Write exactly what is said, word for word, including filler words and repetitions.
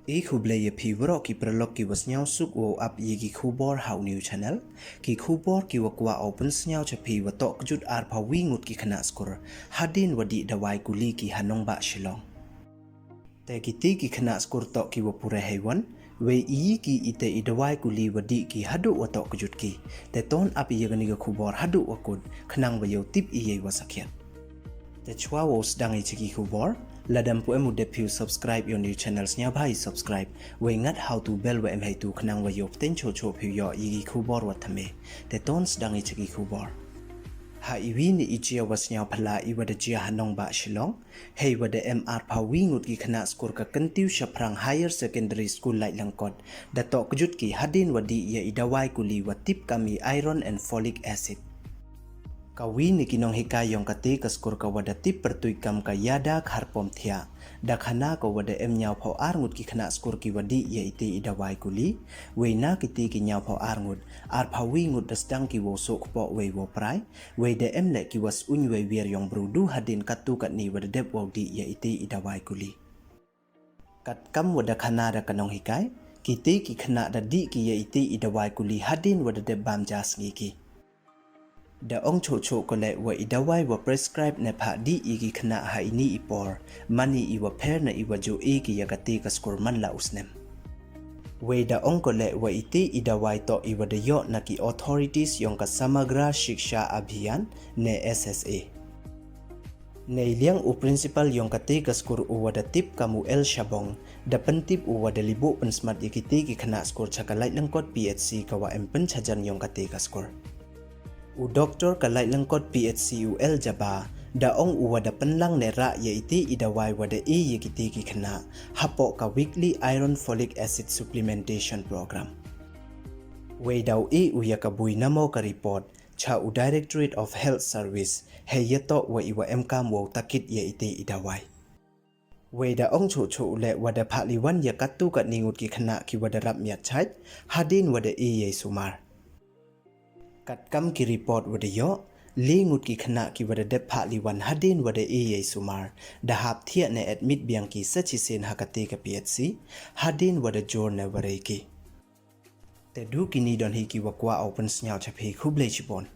E khublei ya phi waroh ki paralok ki wa sniawsuk wow ap ya ki khubor ha u new channel. Ki khubor ki wa kwah o pynsniaw cha phi wa toh kjut arphaw wi ngut ki khynnah skur hadien wa dih dawai kuli ki ha nongbah Shillong. Te kiti ki khynnah skur toh ki wa pure heiwon, wei i ki ite i dawai kuli wa dih ki haduh wa toh kjut ki. Te ton ap ya kani ka khubor haduh wa kut, khnang wa yow tip i yei wa sakhiat. Te chwa wow sdang i cha ki khubor, lada ym pu em u dep phi u subscribe ya u new channel, sniawbha i subscribe, wei ngat ha u tu bell wa em heitu khnang wa yow pteng choh choh phi u yoh ya ki khubor wa thymme. Te ton sdang i cha ki khubor. Ha i wi ni i jia wa sniaw phylla i wa da jia ha nongbah Shillong, hei wa da em arphaw wi ngut ki khynnah skur ka Kyntiew Shaphrang Higher Secondary School Laitlangkot, da toh kjut ki hadien wa dih ya i dawai kuli wa tip kam i iron and folic acid. Ka wi ni ki nonghikai yong kate ka skur ka wa da tip pyrtuit kam ka Yada Kharpom Thiah, da khana ka wa da em ñiawphaw ar ngut ki khynnah skur ki wa dih ya ite i dawai kuli, wei na kiti ki ñiawphaw ar ngut, arphaw wi ngut da sdang ki wow soh kpoh wei wow prai, wei da em leh ki wa suiñ wei wiar yong bru du hadien katu katni wa da dep wow dih ya ite i dawai kuli. Katkam wa da khana da ka nonghikai, kiti ki khynnah da dih ki ya ite i dawai kuli hadien wa da dep bam ja sngi ki. Da ong choh choh ko leh wa i dawai wa prescribe ne phah dih i ki khynnah ha ini i por, man i wa pher na i wa ju e ki ya kate ka skur man la u snem. Wei da ong ko leh wa ite i dawai toh i wa da yoh na ki authorities yong ka Samagra Shiksha Abhiyan ne S S A. Neiliang u principal yong kate ka skur u wa da tip kam u L Shabong, da pyntip u wa da libuh pynsmat ya kite ki khynnah skur cha ka Laitlangkot P H C ka wa em pynchajan yong kate ka skur. U doktor ka Laitlangkot P H C u L Jaba, da ong u wa da pynlang ne rah ya ite i dawai wa da e ya kite ki khynnah, hapoh ka weekly iron folic acid supplementation program. Wei daw e u ya ka bui namo ka report cha u Directorate of Health Service, hei ya toh wa i wa em kam wow takit ya ite i dawai. Wei da ong choh choh u leh wa da phah liwan ya katu katni ngut ki khynnah ki wa da rap miat chait, hadien wa da e yei sumar. Katkam ki report wa da yoh, le ngut ki khynnah ki wa da dep phah liwan hadien wa da e yei sumar, da hap thiah ne admit biang ki sa chisien ha kate ka P H C, hadien wa da jur ne wa rei ki. Te du kini don hi ki wa kwah o pynsniaw cha phi, khublei chibon.